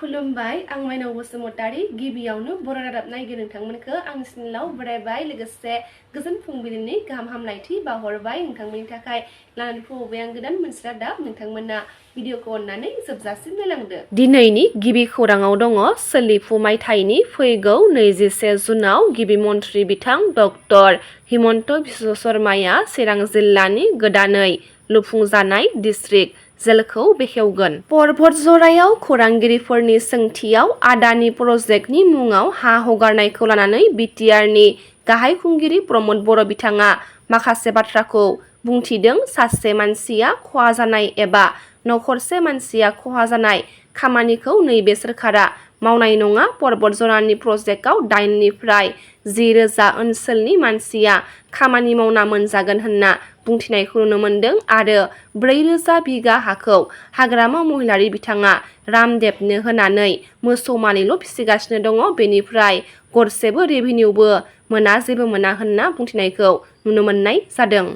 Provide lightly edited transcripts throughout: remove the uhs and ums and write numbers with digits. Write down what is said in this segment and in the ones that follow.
खुलुमबाय आं माइनाव बसुमतारी गिबियावनो बर' रादाब नायगिरि नोंथांमोनखौ आंनि चेनेलाव बरायबाय लोगोसे गोजोन फुंबिलिनि गाहाम हामलायथि बावहरबाय नोंथांमोननि थाखाय लानानै फैबाय आं गोदान मोनसे रादाब नोंथांमोना भिडिअखौ अननानै जोबजासिम नायलांदो। दिनैनि गिबि खौराङाव दङ सोलिफु मायथाइनि फैगौ 21 जुनाव गिबि मन्थ्रि बिथां डक्टर हिमन्त बिश्व शर्माया चिरां जिल्लानि गोदानै लुफुंजानाय डिस्ट्रिक्ट जेलखौ बेखेवगोन। पर्बतजरायाव खौरांगिरिफोरनि सोंथियाव आदानि प्रजेक्टनि मुङाव हा हगारनायखौ लानानै बिटिआरनि गाहाय खुंगिरि प्रमद बर' बिथाङा माखासे बाथ्राखौ बुंथिदों। सासे मानसिया खहा जानाय एबा नखरसे मानसिया खहा जानाय खामानिखौ नैबे सोरखारा मावनाय नङा। पर्बतजरानि प्रजेक्टआव 8 निफ्राय 10,000 ओनसोलनि मानसिया खामानि मावना मोनजागोन होनना बुंथिनायखौ नुनो मोन्दों आरो 4,000 बिगा हाखौ हाग्रामा महिलारि बिथाङा रामदेबनो होनानै मोसौ मानैल' फिसिगासिनो दङ, बेनिफ्राय गरसेबो रेभिनिउबो मोना, जेबो मोना होनना बुंथिनायखौ नुनो मोननाय जादों।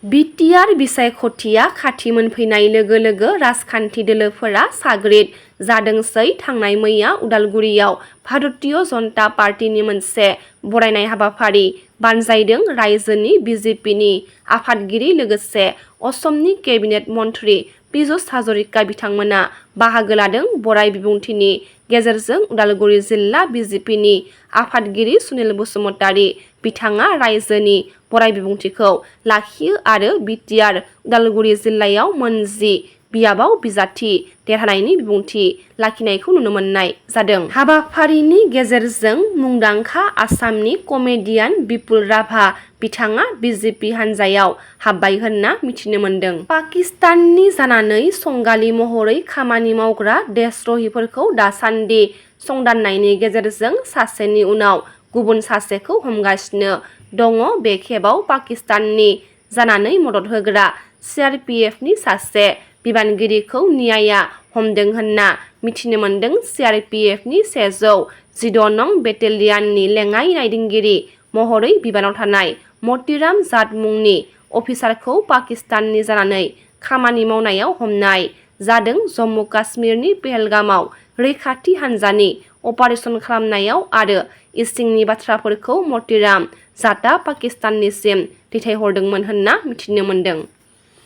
बिटिआर बिसायख'थिया खाथि मोनफैनाय लोगो लोगो राजखान्थि दोलोफोरा साग्रिद जादोंसै। थांनाय मैया उदालगुरियाव भारतीय जनता पार्टीनि मोनसे बरायनाय हाबाफारि बानजायदों। रायजोनि बिजेपिनि आफादगिरि लोगोसे असमनि केबिनेट मन्थ्रि पीयूष हाजरिका बिथांमोना बाहागो लादों। बराय बिबुंथिनि गेजेरजों उदालगुरि जिल्ला बिजेपिनि आफादगिरि सुनिल बसुमतारी बिथाङा रायजोनि बराय बिबुंथिखौ लाखियो आरो बिटिआर उदालगुरि जिल्लायाव मोन10 बियाबाव बिजाथि देरहानायनि बिबुंथि लाखिनायखौ नुनो मोननाय जादों। हाबाफारिनि गेजेरजों मुंदांखा आसामनि कमेडियान बिपुल राभा बिथाङा बिजेपि हान्जायाव हाबबाय होनना मिथिनो मोन्दों। पाकिस्ताननि जानानै संगालि महरै खामानि मावग्रा देशद्रहिफोरखौ दासान्दि संदाननायनि गेजेरजों सासेनि उनाव गुबुन सासेखौ हमगासिनो दङ। बे खेबाव पाकिस्ताननि जानानै मदद होग्रा सिआरपिएफनि सासे बिबानगिरिखौ नियाया हमदों होनना मिथिनो मोन्दों। सिआरपिएफनि 112 नं बेटेलियाननि लेङाइ नायदिंगिरि महरै बिबानाव थानाय मतिराम जाट मुंनि अफिसारखौ पाकिस्ताननि जानानै खामानि मावनायाव हमनाय जादों। जम्मु काश्मीरनि पहेलगामाव रैखाथि हान्जानि अपारेशन खालामनायाव आरो इसिंनि बाथ्राफोरखौ मतिराम जाटआ पाकिस्ताननिसिम दैथायहरदोंमोन होनना मिथिनो मोन्दों।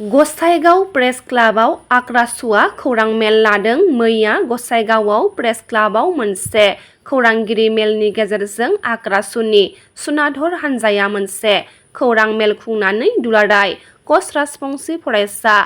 गसाइगाव प्रेस क्लाबाव आक्रासुआ खौरां मेल लादों। मैया गसाइगावआव प्रेस क्लाबाव मोनसे खौरांगिरि मेलनि गेजेरजों आक्रासुनि सुनाधर हान्जाया मोनसे खौरां मेल खुंनानै दुलाराय कच राजबंसि फरायसा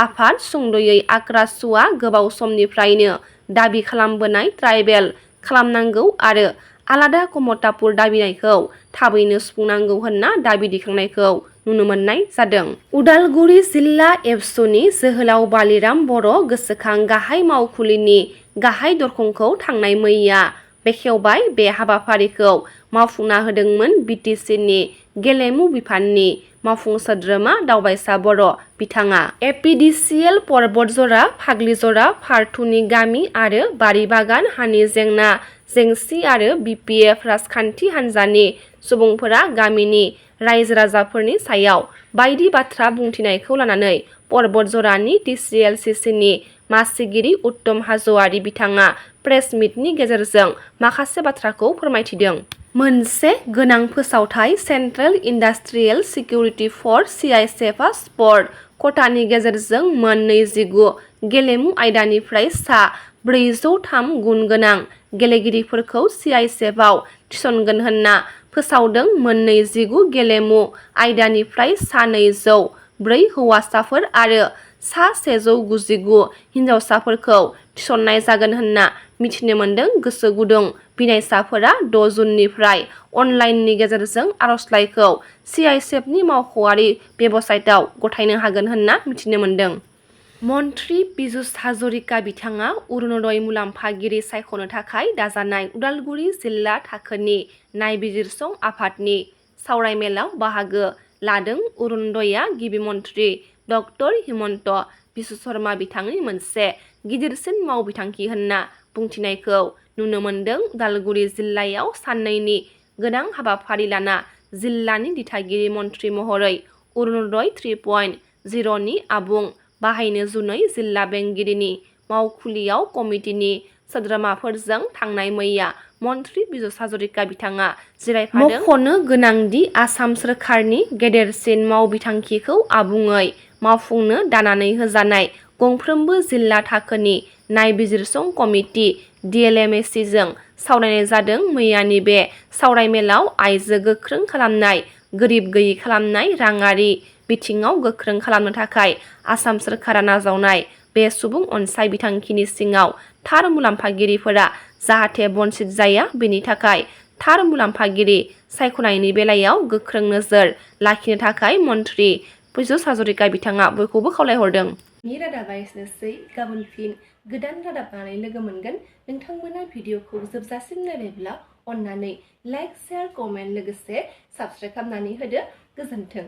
आफाद सुंद'यै आक्रासुआ गोबाव समनिफ्रायनो दाबि खालामबोनाय ट्राइबेल खालामनांगौ आरो आलादा कमतापुर दाबिनायखौ थाबैनो सुफुंनांगौ होनना दाबि दैखांनायखौ नुनो मोननाय जादों। उदालगुरि जिल्ला एबसुनि जोहोलाव बालिराम बर' गोसोखां गाहाय मावखुलिनि गाहाय दरखंखौ थांनाय मैया बेखेवबाय। बे हाबाफारिखौ मावफुंना होदोंमोन बिटिसिनि गेलेमु बिफाननि मावफुं सोद्रोमा दावबायसा बर' बिथाङा। एपिडिसिएल पर्बतजरा फाग्लिजरा पार्ट 2 नि गामि आरो बारि बागान हानि जेंना जेंसि आरो बिपिएफ राजखान्थि हान्जानि सुबुंफोरा गामिनि रायजो राजाफोरनि सायाव बायदि बाथ्रा बुंथिनायखौ लानानै पर्बतजरानि टिसिएलसिसिनि मासिगिरि उत्तम हाज'वारि बिथाङा प्रेस मिटनि गेजेरजों माखासे बाथ्राखौ फोरमायथिदों। मोनसे गोनां फोसावथाय सेन्ट्रेल इन्डास्ट्रियेल सिकिउरिटि फर सिआइएसएफआ स्पर्ट कटानि गेजेरजों मोन 29 गेलेमु आयदानिफ्राय सा 403 गुन गोनां गेलेगिरिफोरखौ सिआइएसएफआव थिसनगोन होनना फोसावदों। मोन 29 गेलेमु आयदानिफ्राय सा 204 हौवासाफोर आरो सा 199 हिनजावसाफोरखौ थिसननाय जागोन होनना मिथिनो मोन्दों। गोसो गुदुं बिनायसाफोरा 6 जुननिफ्राय अनलाइननि गेजेरजों आर'जलाइखौ सिआइएसएफनि मावख'आरि वेबसाइटआव गथायनो हागोन होनना मिथिनो मोन्दों। मन्थ्रि पीयूष हाजरिका बिथाङा अरुणोदय मुलाम्फागिरि सायख'नो थाखाय दाजानाय उदालगुरि जिल्ला थाखोनि नायबिजिरसं आफादनि सावरायमेलाव बाहागो लादों। अरुणोदयआ गिबि मन्थ्रि डक्टर हिमन्त बिश्व शर्मा बिथांनि मोनसे गिदिरसिन मावबिथांखि होनना बुंथिनायखौ नुनो मोन्दों। उदालगुरि जिल्लायाव साननैनि गोनां हाबाफारि लाना जिल्लानि दिथागिरि मन्थ्रि महरै अरुणोदय 3.0 नि आबुं बाहायनो जुनै जिल्ला बेंगिरिनि मावखुलियाव कमिटिनि सोद्रोमाफोरजों थांनाय मैया मन्त्रि बिजय हाजरिका बिथाङा जिरायफादों। मख'नो गोनांदि आसाम सोरखारनि गेदेरसिन मावबिथांखिखौ आबुङै मावफुंनो दानानै होजानाय गंफ्रोमबो जिल्ला थाखोनि नायबिजिरसं कमिटि DLMACजों सावरायनाय जादों। मैयानि बे सावरायमेलाव आइजो गोख्रों खालामनाय, गोरिब गैयै खालामनाय, राङारि बिथिङाव गोख्रों खालामनो थाखाय आसाम सोरखारा नाजावनाय बे सुबुं अनसाय बिथांखिनि सिङाव थार मुलाम्फागिरिफोरा जाहाथे बन्चित जाया बेनि थाखाय थार मुलाम्फागिरि सायख'नायनि बेलायाव गोख्रों नोजोर लाखिनो थाखाय मन्त्रि बिजय हाजरिका बिथाङा बयखौबो खावलायहरदों। रादाबा एसेनोसै। गाबोन फिन गोदान रादाब लानानै लोगो मोनगोन। नोंथांमोना भिडिअखौ जोबजासिम नायबायब्ला अन्नानै लाइक, शेयार, कमेन्ट लोगोसे साबस्क्राइब खालामनानै होदो। गोजोन्थों।